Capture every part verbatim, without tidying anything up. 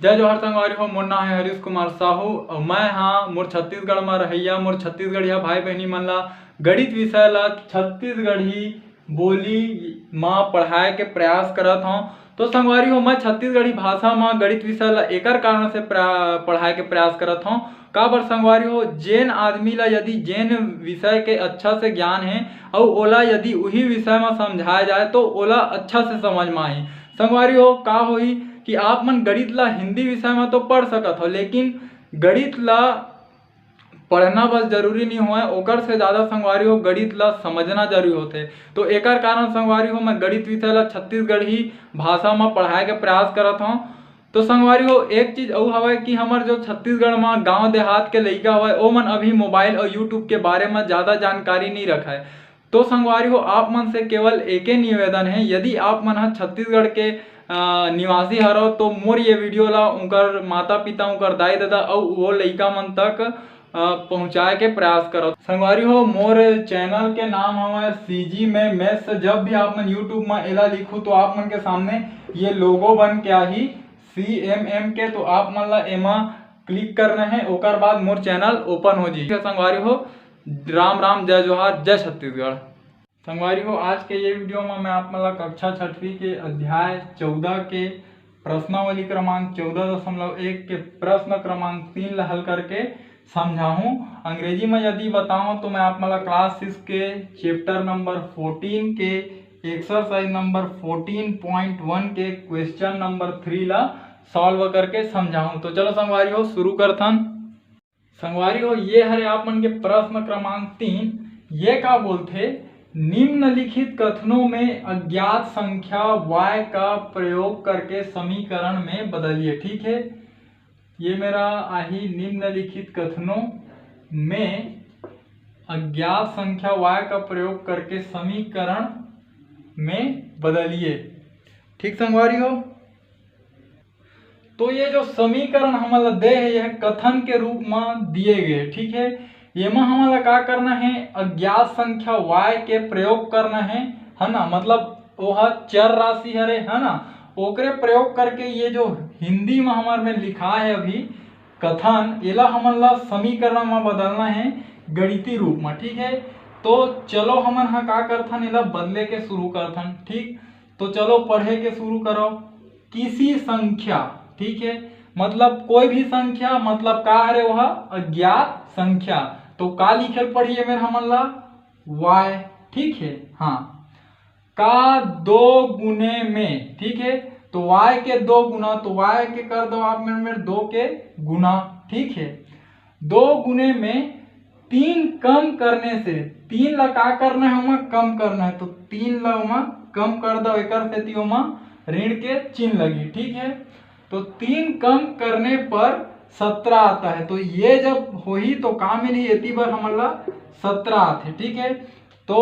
जय जोहार संगवारी हो, मोर नाम है हरीश कुमार साहू और मैं हाँ मोर छत्तीसगढ़ में रहइया मोर छत्तीसगढ़िया भाई बहनी मन ला गणित विषय ला छत्तीसगढ़ी बोली मा पढ़ाए के प्रयास करत हौं। तो संगवारी हो, मैं छत्तीसगढ़ी भाषा मा गणित विषय ला एकर कारण से प्रा-, पढ़ाए के प्रयास करत हौं। काबर संगवारी हो, जेन आदमी ला यदि जेन विषय के अच्छा से ज्ञान है और ओला यदि उही विषय मा समझाया जाए तो ओला अच्छा से समझ मा आही। संगवारी हो, का होही कि आप मन गणित ला हिंदी विषय मा तो पढ़ सकत हो, लेकिन गणित ला पढ़ना बस जरूरी नहीं होय, ओकर से ज़्यादा संगवारी हो गणित ला समझना जरूरी होथे। तो एकर कारण संगवारी हो मैं गणित विषय ला छत्तीसगढ़ी भाषा मा पढ़ाए के प्रयास करत हौं। तो संगवारी हो, एक चीज अउ हवय कि हमर जो छत्तीसगढ़ मा गांव देहात के लइका हवय, ओमन अभी मोबाइल और YouTube के बारे मा ज़्यादा जानकारी नहीं रखय। तो संगवारी हो, आप मन से केवल एके निवेदन है, यदि आप मन ह छत्तीसगढ़ के, अ, निवासी हरव तो मोर ये वीडियो ला उनकर माता पिता, उनकर दाई ददा अउ वो लइका मन तक, अ, पहुँचाए के प्रयास करव। संगवारी हो, मोर चैनल के नाम हवय CG में Maths। जब भी आप मन YouTube में एला लिखू तो आप मन के सामने ये लोगो बन के आही CMM के, तो आप मन ला एमा क्लिक करना है, ओकर बाद मोर चैनल ओपन हो जाही। संगवारी हो, राम राम, जय जोहार, जय छत्तीसगढ़। संगवारी हो, आज के ये वीडियो में मैं आप मन ला कक्षा छठवीं के अध्याय चौदह के प्रश्नावली क्रमांक चौदह दशमलव एक के प्रश्न क्रमांक तीन ला हल करके समझाहूँ। अंग्रेजी में यदि बताऊँ तो मैं आप मन ला क्लास सिक्स के चैप्टर नंबर फोर्टीन के एक्सरसाइज नंबर फोर्टीन पॉइंट वन के क्वेश्चन नंबर थ्री ला सॉल्व करके समझाहूँ। तो चलो संगवारी हो, शुरू करथन। संगवारी हो, ये हरे आप मन के प्रश्न क्रमांक तीन। ये का बोलथे, निम्नलिखित कथनों में अज्ञात संख्या y का प्रयोग करके समीकरण में बदलिए। ठीक है, ये मेरा आही, निम्नलिखित कथनों में अज्ञात संख्या y का प्रयोग करके समीकरण में बदलिए। ठीक संगवारी हो, तो ये जो समीकरण हमन ला दे हे, यह कथन के रूप में दिए गए, ठीक है। ये में हमन ला का करना है, अज्ञात संख्या y के प्रयोग करना है, है ना, मतलब वो ह चर राशि हरे, है ना, ओकरे प्रयोग करके ये जो हिंदी में हमर में लिखा है अभी कथन, एला हमन ला समीकरण में बदलना है गणितीय रूप में, ठीक है। तो चलो हमन हा का करथन, एला बदले के शुरू करथन, ठीक। तो चलो पढ़े के शुरू करो। किसी संख्या, ठीक है, मतलब कोई भी संख्या, मतलब का हरे वह अज्ञात संख्या। तो का लिखल पढ़िए मेर हमन ला, y, ठीक है। हाँ, का दो गुने में, ठीक है, तो y के दो गुना, तो y के कर दो आप मेर, मेर दो के गुना, ठीक है। दो गुने में तीन कम करने से, तीन ला का करना है, ओमा कम करना है, तो तीन ला ओमा कम कर दो, एकर सेती ओमा ऋण के चिन्ह लगी, ठीक है। तो तीन कम करने पर सत्रह आता है, तो ये जब होही तो का मिलही, एती बर हमन ला सत्रह आथे, ठीक है। तो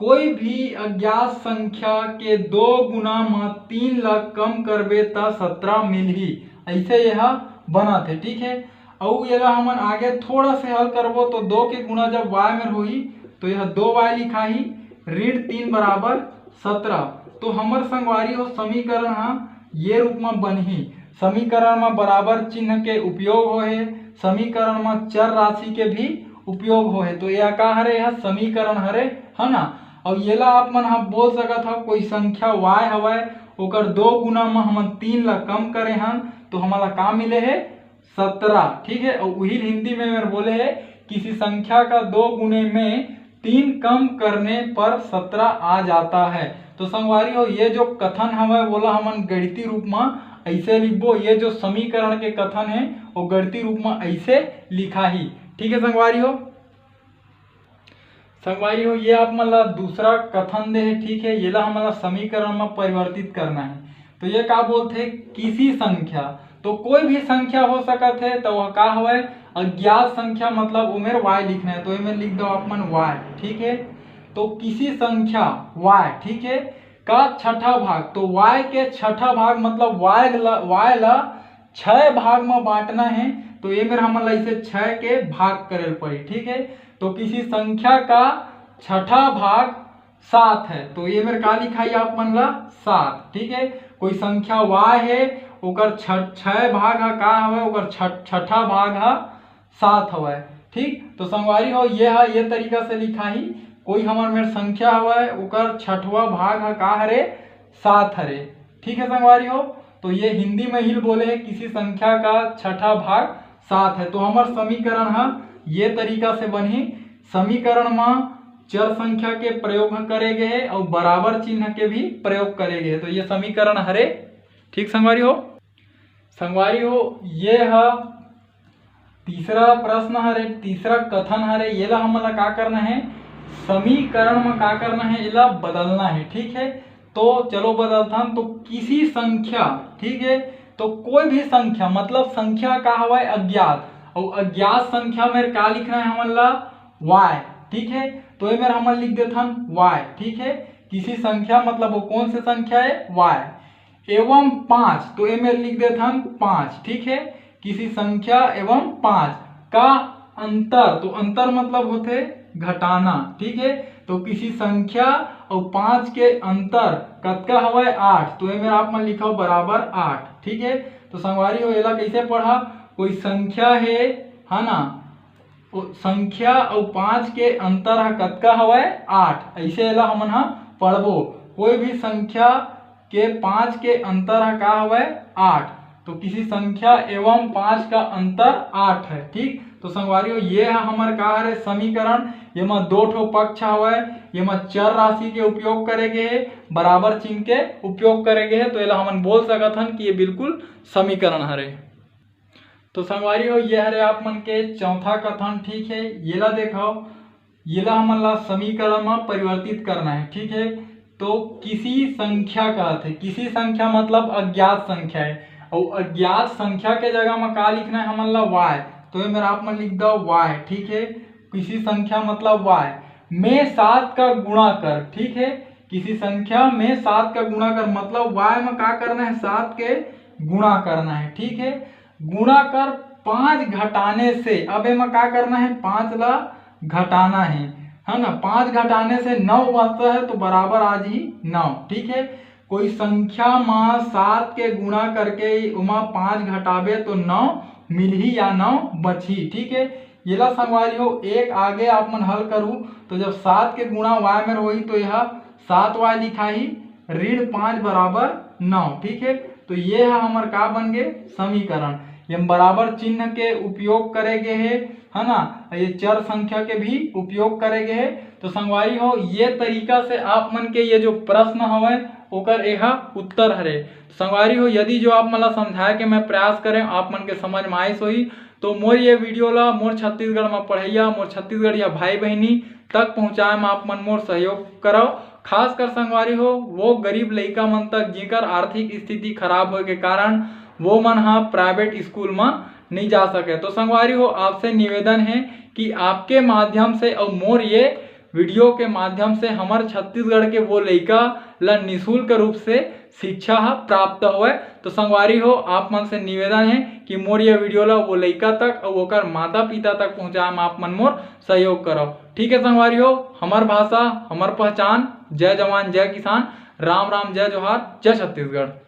कोई भी अज्ञात संख्या के दो गुना म तीन ला कम करबे त सत्रह मिलही, ऐसे यह बनत हे, ठीक है। अउ एला हमन आगे थोड़ा से हल करबो तो दो के गुना जब y में होही तो यह दो y लिखाही, ऋण तीन बराबर सत्रह। तो हमर संगवारी हो समीकरण ह ये रूप म बनही, समीकरण म बराबर चिन्ह के उपयोग होहे, समीकरण म चर राशि के भी उपयोग होहे। तो यह का हरे? यह समीकरण हरे, है ना। अउ येला आप मन ह बोल सकत हव, कोई संख्या y हवय, ओकर दो गुना म हमन तीन ला कम करे हन, तो हमन ला का मिले हे? सत्रह, ठीक है। अउ उही हिंदी में मेर बोले हे, किसी संख्या का दो गुने में तीन कम करने पर सत्रह आ जाता है। तो संगवारी हो, ये जो कथन हवय, वोला हमन गणितीय रूप म ऐसे लिखबो, ये जो समीकरण के कथन है, वो गणितीय रूप म ऐसे लिखाही, ठीक है संगवारी हो। संगवारी हो, ये आप मन ला दूसरा कथन दे हे, ठीक है, येला हमन ला समीकरण म परिवर्तित करना है। तो ये का बोलथे, किसी संख्या, तो कोई भी संख्या हो सकत है, तो वह का हवय? अज्ञात संख्या, मतलब ओमेर y लिखना है, तो एमे लिख दो आप मन y, ठीक है। तो किसी संख्या y, ठीक है, का छठा भाग, तो y के छठा भाग, मतलब y ला, y ला छह भाग में बांटना है, तो एमेर हमन ला इसे छह के भाग करे ल पड़ी, ठीक है। तो किसी संख्या का छठा भाग सात है, तो एमेर का लिखाई आप मन ला? सात, ठीक है। कोई संख्या y है, ओकर छ-, छह भाग ह का हवय, ओकर छ-, छठा भाग ह सात हवय। ठीक, तो संगवारी हो, ये ह ये तरीका से लिखाही, कोई हमर मेर संख्या हवय, ओकर छठवा भाग ह का हरे, सात हरे। ठीक है संगवारी हो, तो ये हिंदी में ही बोले है, किसी संख्या का छठा भाग सात है। तो हमर समीकरण ह ये तरीका से बनही, समीकरण म चर संख्या के प्रयोग ह करे गे हे और बराबर चिन्ह के भी प्रयोग करे गे हे। तो ये समीकरण हरे। ठीक संगवारी हो, संगवारी हो, ये ह तीसरा प्रश्न हरे, तीसरा कथन हरे, येला हमन ला का करना है, समीकरण म का करना है, एला बदलना है। ठीक है, तो चलो बदलथन। तो किसी संख्या, ठीक है, तो कोई भी संख्या, मतलब संख्या का हवय अज्ञात, और अज्ञात संख्या में का लिखना है हमन ला, y। ठीक है, तो ये मेर हमन लिख देथन y। ठीक है, किसी संख्या मतलब वो कौन से संख्या है, y। एवं पाँच, तो ये मेर लिख देथन पाँच। ठीक है, किसी संख्या एवं पाँच का अंतर, तो अंतर मतलब होथे घटाना। ठीक है, तो किसी संख्या और पाँच के अंतर कतका हवय, आठ। तो ये मेर आप मन लिखव बराबर आठ। ठीक है, तो संगवारी हो, एला कैसे पढ़ा, कोई संख्या है, है ना, ओ, संख्या अउ पाँच के अंतर ह कतका हवय, आठ। ऐसे एला हमन ह पढ़बो, कोई भी संख्या के पाँच के अंतर ह का हवय, आठ। तो किसी संख्या एवं पाँच का अंतर आठ है। ठीक, तो संगवारी हो, ये ह हमर का हरे, समीकरण। ये म दो ठो पक्ष हवय, ये म चर राशि के उपयोग करे गे हे, बराबर चिन्ह के उपयोग करे गे हे, तो एला हमन बोल सकत हन कि ये बिल्कुल समीकरण हरे। तो संगवारी हो, ये हरे आप मन के चौथा कथन। ठीक है, येला देखव, येला हमन ला समीकरण म परिवर्तित करना है। ठीक है, तो किसी संख्या कहत है, किसी संख्या मतलब अज्ञात संख्या है, और अज्ञात संख्या के जगह म का लिखना है हमन ला, y। तो ये मेर आप मन लिख दव y। ठीक है, किसी संख्या मतलब y में सात का गुणा कर। ठीक है, किसी संख्या में सात का गुणा कर, मतलब y म का करना है, सात के गुणा करना है। ठीक है, गुणा कर पाँच घटाने से, अब एमा का करना है, पाँच ला घटाना है, है ना। पाँच घटाने से नौ बचता है, तो बराबर आ जाही नौ। ठीक है, कोई संख्या मा सात के गुणा करके ओमा पाँच घटाबे तो नौ मिलही या नौ बचही। ठीक है, येला संगवारी हो, एक आगे आप मन हल करू, तो जब सात के गुणा y मेर होही, तो यह सात y लिखाही, ऋण पाँच बराबर नौ। ठीक है, तो ये ह हमर का बन गे, समीकरण। ये म बराबर चिन्ह के उपयोग करे गे हे, है ना, ये चर संख्या के भी उपयोग करे गे हे। तो संगवारी हो, ये तरीका से आप मन के ये जो प्रश्न हवय, ओकर एहा उत्तर हरे। तो संगवारी हो, यदि जो आप मन ला समझाए के मैं प्रयास करें, आप मन के समझ में आइस होही, तो मोर ये वीडियो ला मोर छत्तीसगढ़ म पढ़इया, मोर छत्तीसगढ़िया भाई बहिनी तक पहुँचाए म आप मन मोर सहयोग करव। खासकर संगवारी हो, वो गरीब लइका मन तक, जेकर आर्थिक स्थिति खराब होए के कारण वो मन ह प्राइवेट स्कूल म नइ जा सके। तो संगवारी हो, आपसे निवेदन है कि आपके माध्यम से और मोर ये वीडियो के माध्यम से हमर छत्तीसगढ़ के वो लइका ला निशुल्क रूप से शिक्षा ह प्राप्त होवय। तो संगवारी हो, आप मन से निवेदन है कि मोर ये वीडियो ला वो लइका तक और ओकर माता पिता तक पहुँचाए म आप मन मोर सहयोग करव। ठीक है संगवारी हो, हमर भाषा, हमर पहचान। जय जवान, जय किसान, राम राम, जय जोहार, जय छत्तीसगढ़।